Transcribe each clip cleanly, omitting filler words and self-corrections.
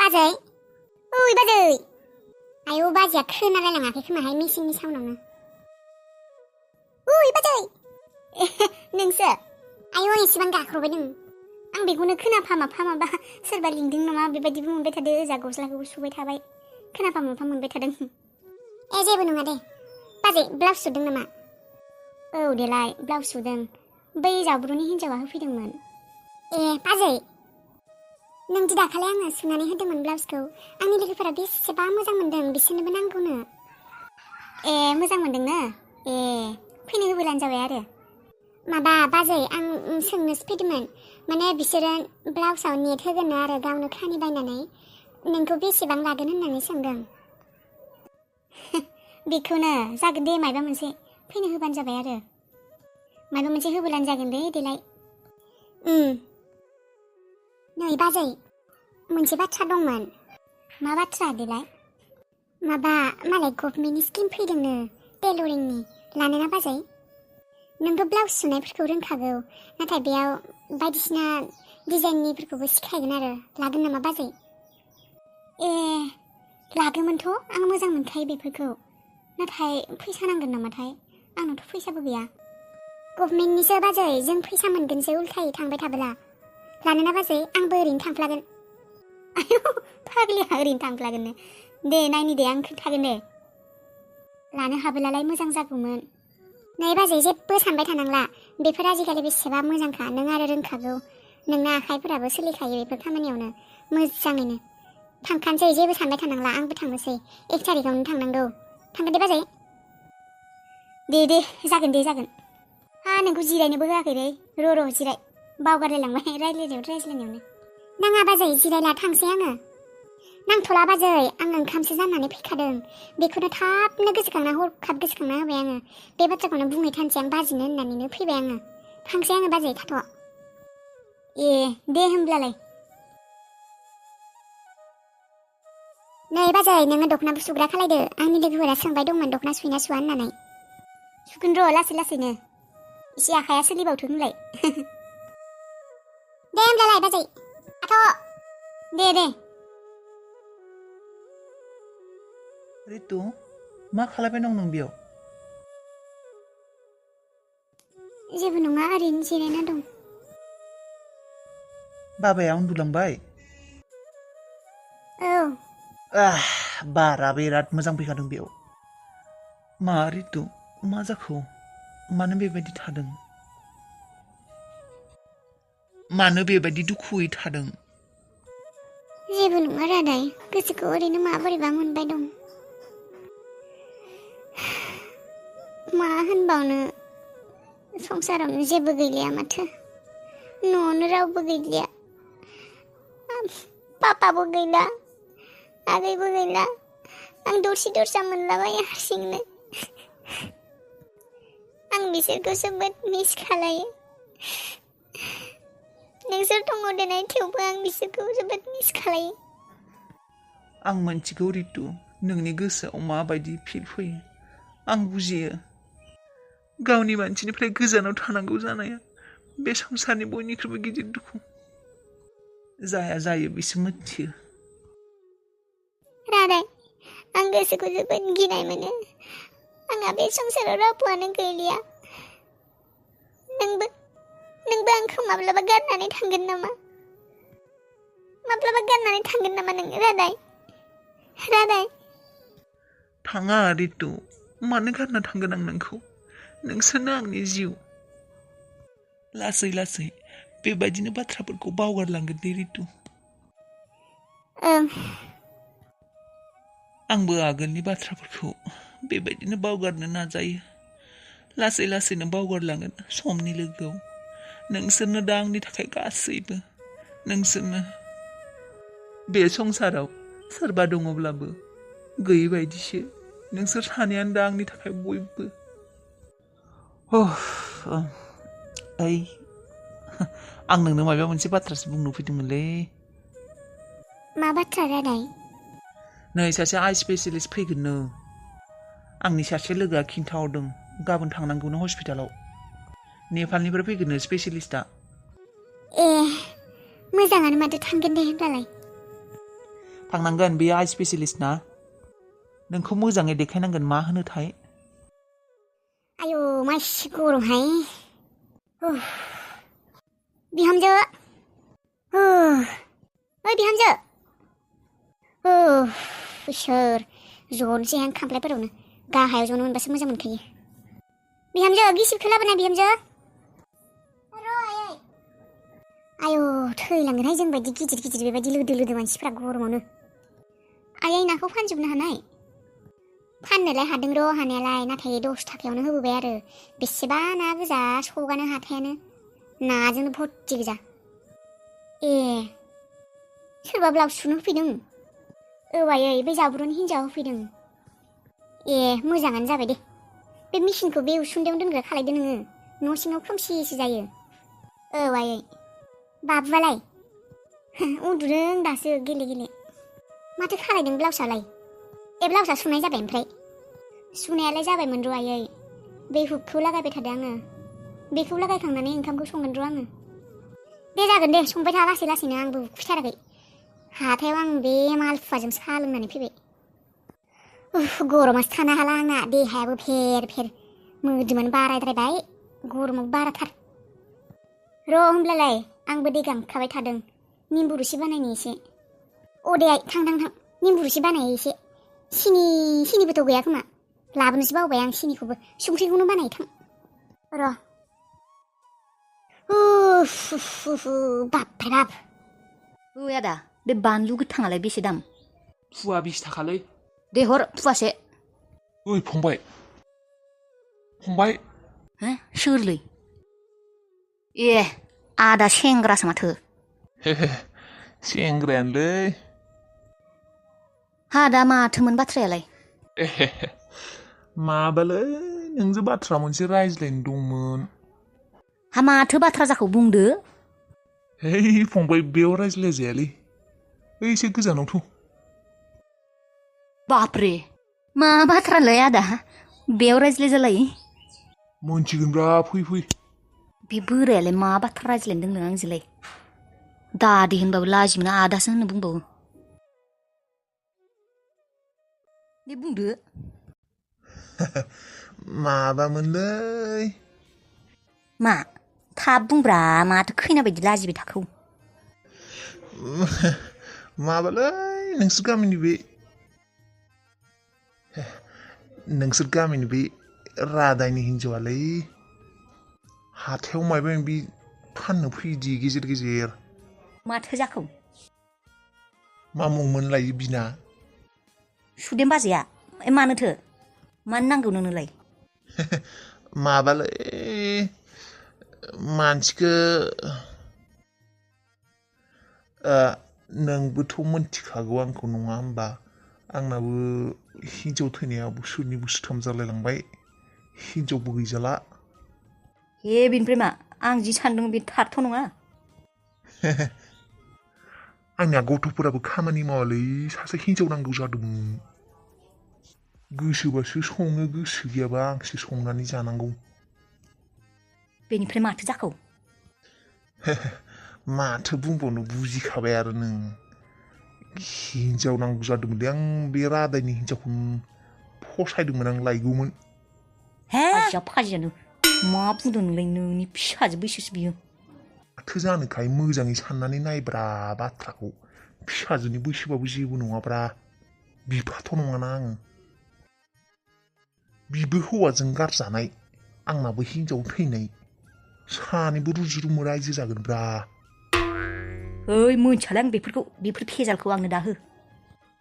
बाजै ओइ बाजै आयौ बाजैया खोनालायलाङाखै खोमाहाय मेसिननि साउन्डआवनो ओइ बाजै नोंसो आयौ आं एसेबां गाख्रबबाय नों आं बेखौनो खोनाफामाबा सोरबा लिंदों नामा बेबायदिबो मोनबाय थादों ओजा गस्लाखौबो सुबाय थाबाय खोनाफामाफा मोनबाय थादों जेबो नङा दे बाजै ब्लाउस सुदों नामा औ देलाय ब्लाउस सुदों बै जाब्रुनि हिन्जावा होफैदोंमोन बाजै नोंदि दाखालि आङो सुनानै होदोंमोन ब्लाउसखौ आंनि लोगोफोरा बेसेबा मोजां मोनदों बिसोरनोबो नांगौनो मोजां मोनदोंनो फैनो होबोलानो जाबाय आरो माबा बाजै आं सोंनोसो फैदोंमोन माने बिसोरो ब्लाउसाव नेट होगोननो आरो गावनो खानि बायनानै नोंखौ बेसेबां लागोन होननानै सोंदों बेखौनो जागोन दे मायबा मोनसे फैनो होबानो जाबाय आरो मायबा मोनसे होबोलानो जागोन दे देलाय नै बाजै मोनसे बाथ्रा दंमोन मा बाथ्रा देलाय माबा मालाय गभर्नमेन्टनि स्किम फैदोंनो टेलरिंनि लानोना बाजै नोंथ' ब्लाउस सुनायफोरखौ रोंखागौ नाथाय बेयाव बायदिसिना डिजाइननिफोरखौबो सिखायगोन आरो लागोन नामा बाजै लागोमोनथ' आं मोजां मोनखायो बेफोरखौ नाथाय फैसा नांगोन नामाथाय आंनावथ' फैसाबो गैया गभर्नमेन्टनिसो बाजै जों फैसा मोनगोनसो उल्थायै थांबाय थाबोला लानोना बाजै आंबो ओरैनो थांफ्लागोन आयौ फाग्लिया ओरैनो थांफ्लागोननो दे नायनि दे आं खोन्थागोन दे लानो हाबोलालाय मोजां जागौमोन नै बाजै जेबो सानबाय थानांला बेफोर आजिखालि बेसेबा मोजांखा नों आरो रोंखागौ नोंना आखाइफोराबो सोलिखायो बेफोर खामानियावनो मोजाङैनो थांखानोसै जेबो सानबाय थानांला आंबो थांनोसै 1 तारिखआवनो थांनांगौ थांगोन दे बाजै दे जागोन दे जागोन नोंखौ जिरायनोबो होआखैलै र' जिराय बावगारलायलांबाय रायज्लायनायावनो नाङा बाजै जिरायला थांसै आङो नांथ'ला बाजै आं ओंखामसो जाननानै फैखादों बेखौनो थाबनो गोसोखांना हरखाब गोसोखांना होबाय आङो बे बाथ्राखौनो बुंबाय थानोसै आं बाजिनो होननानैनो फैबाय आङो थांसै आङो बाजै थाथ' दे होमब्लालाय नै बाजै नोङो दख'नाबो सुग्रा खालायदो आंनि लोगोफोरा सोंबाय दंमोन दख'ना सुयोना सुवा होननानै सुगोन र' लासैनो एसे आखाया सोलिबावथों होनलाय दे होमब्लालाय बाजै थाथ' दे रितु मा खालामबाय दं नों बेयाव जेबो नङा ओरैनो जिरायना दं बाबाया उन्दुलांबाय औ बारा बिराद मोजां फैखादों बेयाव मा रितु मा जाखो मानो बेबायदि थादों मानो बेबायदि दुखुयै थादों जेबो नङा रादाय गोसोखौ ओरैनो माबोरैबा मोनबाय दं मा होनबावनो संसारावनो जेबो गैलिया माथो न'आवनो रावबो गैलिया पापाबो गैला आगैबो गैला आं दरसा मोनलाबायो हारसिंनो आं बिसोरखौ जोबोद मिस खालायो नोंसोर दङ देनाय थेवबो आं बिसोरखौ जोबोद मिस खालायो आं मोनथिगौ रितु नोंनि गोसोआव माबायदि फिल फैयो आं बुजियो गावनि मानसिनिफ्राय गोजानाव थानांगौ जानाया बे संसारनि बयनिख्रुइबो गिदिर दुखु जायो बिसोर मिथियो रादाय आं गोसोखौ जोबोद गिनाय मोनो आंहा बे संसाराव रावबोआनो गैलिया नोंबो आंखौ माब्लाबा गारनानै थांगोन नामा नों रादाय थाङा रितु मानो गारना थांगोन आं नोंखौ नोंसोरनो आंनि जिउ लासै बेबायदिनो बाथ्राफोरखौ बावगारलांगोन दे रितु आंबो आगोलनि बाथ्राफोरखौ बेबायदिनो बावगारनो नाजायो लासैनो बावगारलांगोन समनि लोगोआव नोंसोरनो दा आंनि थाखाय गासैबो नोंसोरनो बे संसाराव सोरबा दङब्लाबो गैयै बायदिसो नोंसोर सानैयानो दा आंनि थाखाय बयबो आं नोंनो माबा मोनसे बाथ्रासो बुंनो फैदोंमोनलै मा बाथ्रा रादाय नै सासे आइ स्पेसियेलिस्ट फैगोननो आंनि सासे लोगोआ खिन्थाहरदों गाबोन थांनांगौनो हस्पिटालाव नेपालनिफ्राय फैगोननो स्पेसियेलिस्टआ मोजाङानो माथो थांगोन दे होनब्लालाय थांनांगोन बे आइ स्पेसियेलिस्ट ना नोंखौ मोजाङै देखायनांगोन मा होनोथाय आयौ मासि गरमहाय बिहामजो ओइ बिहामजो इसोर जनोसै आं खामफ्लायफोरावनो गाहायाव जनो मोनबासो मोजां मोनखायो बिहामजो गिसिबखौ लाबोनाय बिहामजो आयौ थैलांगोनहाय जोंबायदि गिदिर गिदिर बेबायदि लोदो लोदो मानसिफ्रा गरमावनो आयै नाखौ फानजोबनो हानाय फाननोलाय हादों र' हानायालाय नाथाय 10 थाखायावनो होबोबाय आरो बेसेबा ना गोजा सगानो हाथायानो नाजोंनो भर्ति गोजा ए सोरबा ब्लाउस सुनो होफैदों आयै बे जाब्र'नि हिन्जावा होफैदों ए मोजाङानो जाबाय दे बे मेचिनखौ बे उसुन्दैयाव दोनग्रा खालायदो नोङो न' सिङाव खोमसिसो जायो आयै बाबुआलाय उन्दुदों दासो गेले गेले माथो खालायदों ब्लाउसालाय ए ब्लाउसा सुनाय जाबाय ओमफ्राय सुनायालाय जाबायमोन र' आयै बे हुकखौ लागायबाय थादों आङो बेखौ लागायखांनानै ओंखामखौ संगोन र' आङो दे जागोन दे संबाय था लासै लासैनो आंबो उखैथाराखै हाथायाव आं बे मालफुवाजों साहा लोंनानै फैबाय गरमासो थानो हाला आंना देहायाबो फेर फेर मोदोमानो बाराद्रायबाय गरमाबो बाराथार र' होमब्लालाय आंबो दै गांखाबाय थादों निम्बु रोसि बानायनि एसे दे आइ थां निम्बु रोसि बानाय एसे सिनिबोथ' गैया खोमा लाबोनोसो बावबाय आं सिनिखौबो संख्रिखौनो बानाय थां र' बाबरे बाब ओइ आदा बे बानलु गोथाङालाय बेसे दाम फुवा 20 थाखालै दे हर फुवासे ओइ फंबाय हो सोरलै ए आदा सेंग्रासो माथो सेंग्रायानोलै आदा माथोमोन बाथ्रायालाय माबालै नोंजों बाथ्रा मोनसे रायज्लायनो दंमोन हा माथो बाथ्रा जाखौ बुंदो है फंबाय बेयाव रायज्लायजायालै एसे गोजानावथ' बापरे मा बाथ्रालाय आदा बेयाव रायज्लाय जालाय मोनथिगोनब्रा फै बे बोरायालाय मा बाथ्रा रायज्लायनो दोनदों आंजोंलाय दादि होनबाबो लाजि मोना आदासो होननो बुंबावो दे बुंदो माबामोनलै मा थाब बुंब्रा माथो खैना बायदि लाजिबाय थाखो माबालै नोंसोर गामिनि बे रादायनि हिन्जावालै हाथायाव मायबा मायबि फाननो फैदि गेजेर गेजेर माथो जाखौ मा मुंमोन लायो बिना सुदेम बाजैया मानोथो मानो नांगौ नोंनोलाय माबालै मानसिखौ नोंबोथ' मोनथिखागौ आंखौ नङा होमबा आंनाबो हिन्जाव थैनाया बोसोरनै बोसोरथाम जालायलांबाय हिन्जावबो गैजाला हे बेनिफ्राय मा आं जि सानदों बे थारथ' नङा आंनिया गथ'फोराबो खामानि मावालै सासे हिन्जाव नांगौ जादोंमोन गोसोबासो सङो गोसो गैयाबा आंसो संनानै जानांगौ बेनिफ्राय माथो जाखौ माथो बुंबावनो बुजिखाबाय आरो नों हिन्जाव नांगौ जादोंमोनलै आं बे रादायनि हिन्जावखौनो फसायदोंमोन आं लायगौमोन फाजियानो मा बुंदों नोंलाय नोंनि फिसाजो बैसोसो बियो माथो जानोखाय मोजाङै साननानै नायब्रा बाथ्राखौ फिसाजोनि बैसोबाबो जेबो नङाब्रा बिफाथ' नङाना आङो बिबो हौवाजों गारजानाय आंनाबो हिन्जाव थैनाय सानैबो रुजु रुमु रायजो जागोनब्रा ओइ मोनथियालाय आं बेफोर फेजालखौ आंनो दाहो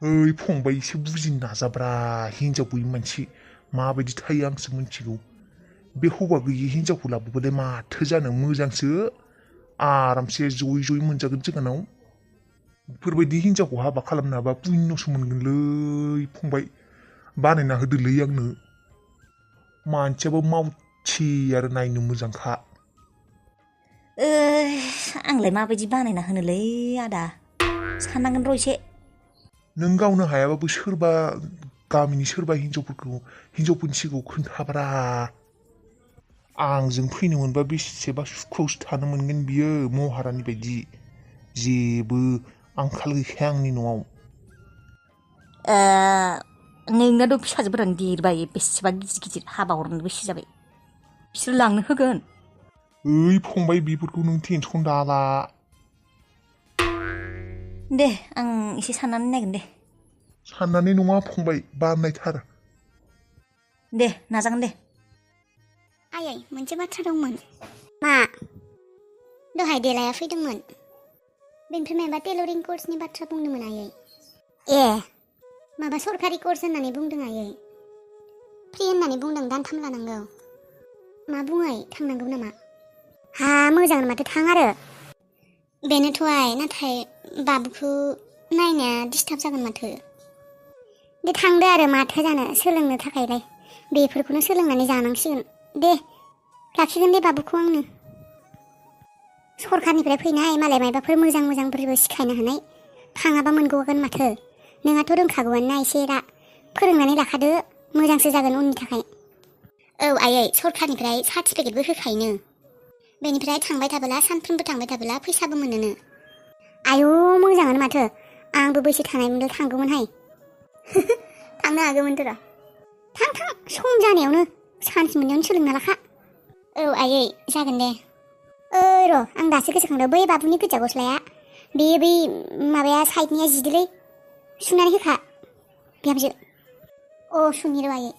ओइ फंबाय एसे बुजिनो नाजाब्रा हिन्जाव गैयि मानसि माबायदि थायो आंसो मिथिगौ बे हौवा गैयि हिन्जावखौ लाबोबालाय माथो जानो मोजांसो आरामसे जयै मोनजागोन जोंहानाव बेफोरबायदि हिन्जावखौ हाबा खालामनो हाबा पुण्यसो मोनगोनलै फंबाय बानायना होदोलै आंनो मानसियाबो मावथि आरो नायनो मोजांखा आंलाय माबायदि बानायना होनोलै आदा साननांगोन र' एसे नों गावनो हायाबाबो सोरबा गामिनि सोरबा हिन्जावफोरनि सिगाङाव खोन्थाब्रा आंजों फैनो मोनबा बेसेबा सुखुआवसो थानो मोनगोन बियो महारानि बायदि जेबो आंखाल गैखाया आंनि न'आव नोंनाथ' फिसाजोफोरानो देरबाय बेसेबा गिदिर गिदिर हाबा हरनो बैसो जाबाय बिसोर लांनो होगोन ओइ फंबाय बेफोरखौ नों टेनसन दाला दे आं एसे साननानै नायगोन दे साननानै नङा फंबाय बानायथार दे नाजागोन दे आयै मोनसे बाथ्रा दंमोन मा दहाय देलाया फैदोंमोन बेनिफ्राय माबा टेलरिं कर्सनि बाथ्रा बुंदोंमोन आयै ए माबा सरकारि कर्स होननानै बुंदों आयै फ्रि होननानै बुंदों दानथाम लानांगौ मा बुङै थांनांगौ नामा हा मोजां माथो थां आरो बेनोथ' आइ नाथाय बाबुखौ नायनाया डिस्टार्ब जागोन माथो दे थांदो आरो माथो जानो सोलोंनो थाखायलाय बेफोरखौनो सोलोंनानै जानांसिगोन दे लाखिगोन दे बाबुखौ आंनो सरखारनिफ्राय फैनाय मालाय मायबाफोर मोजां मोजांफोरबो सिखायनो हानाय थाङाबा मोनगौगोन माथो नोंहाथ' रोंखागौआनो एसे दा फोरोंनानै लाखादो मोजांसो जागोन उननि थाखाय औ आयै सरखारनिफ्राय सार्टिफिकेटबो होखायोनो बेनिफ्राय थांबाय थाबोला सानफ्रोमबो थांबाय थाबोला फैसाबो मोनोनो आयौ मोजाङानो माथो आंबो बैसो थानायमोनल' थांगौमोनहाय थांनो हागौमोनथ' र' थां सम जानायावनो चान्स मोननायावनो सोलोंना लाखा औ आयै जागोन दे ओइ र' आं दासो गोसोखांदों बै बाबुनि गोजा गस्लाया बै माबाया साइडनिया जिदोलै सुनानै होखा बिहामजो अ सुनि र' आयै